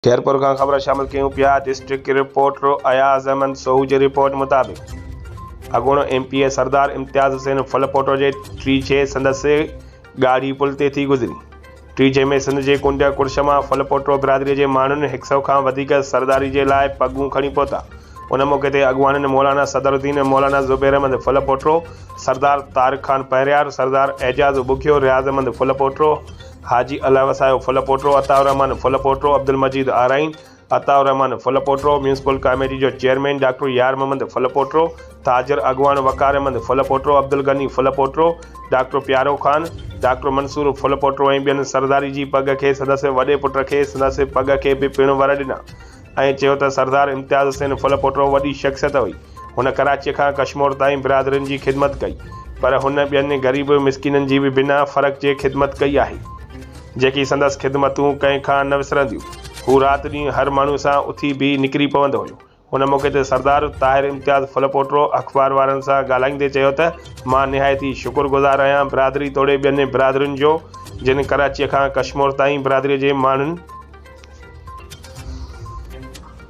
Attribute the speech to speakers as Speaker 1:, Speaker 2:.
Speaker 1: خيرپور کان خبر شامل ڪيون پيا ڊسٽرڪٽ رپورٽر اياز احمد سوهو جي رپورٽ مطابق اڳوڻو M P A Sardar Imtiaz Hussain Phulpoto جي ٽيجهي سندس ڳاڙهي پل تي ٿي گذري. ٽيجهي ۾ سنڌ جي ڪنڊ ڪڙڇ مان ڦلپوٽو برادري جي ماڻهن هڪ سئو کان وڌيڪ سرداري جي لاء پڳون کڻي پهتا. ان موقعي تي اڳواڻن مولانا صدرالدين، مولانا زبير احمد ڦلپوٽو، سردار طارق خان پهريار، سردار اعجاز ٻگهيو، رياض احمد ڦلپوٽو، حاجي الله وسايو ڦلپوٽو، عطاء الرحمان ڦلپوٽو، عبدالمجيد آرائين، عطاء الرحمان ڦلپوٽو، ميونسپل ڪاميٽي جو چيئرمين ڊاڪٽر يار محمد ڦلپوٽو، تاجر اڳواڻ وقار احمد ڦلپوٽو، عبدالغني ڦلپوٽو، ڊاڪٽر پيارو خان، ڊاڪٽر منصور ڦلپوٽو ۽ ٻين سرداري جي پڳ کي سندس وڏي پٽ کي سندس پڳ کي به پڻ ور ڏنا ۽ چيو ته سردار امتياز حسين ڦلپوٽو وڏي شخصيت هئي. هن ڪراچيء کان ڪشمور تائين برادرين جي خدمت ڪئي، پر هن ٻين غريب مسڪينن جي به بنا فرق جي خدمت ڪئي آهي، جيڪي سندس خدمتون ڪنهن کان نه وسرنديون. هو رات ڏينهن هر ماڻهو سان اٿي بيهي نڪري پوندو هيو. ان موقعي تي سردار طاهر امتياز ڦلپوٽو اخبار وارن سان ڳالهائيندي چيو ته مان نهايت ئي شڪر گذار آهيان برادري توڙي ٻين برادرين جو جن ڪراچيء کان ڪشمور تائين برادريء جي ماڻهن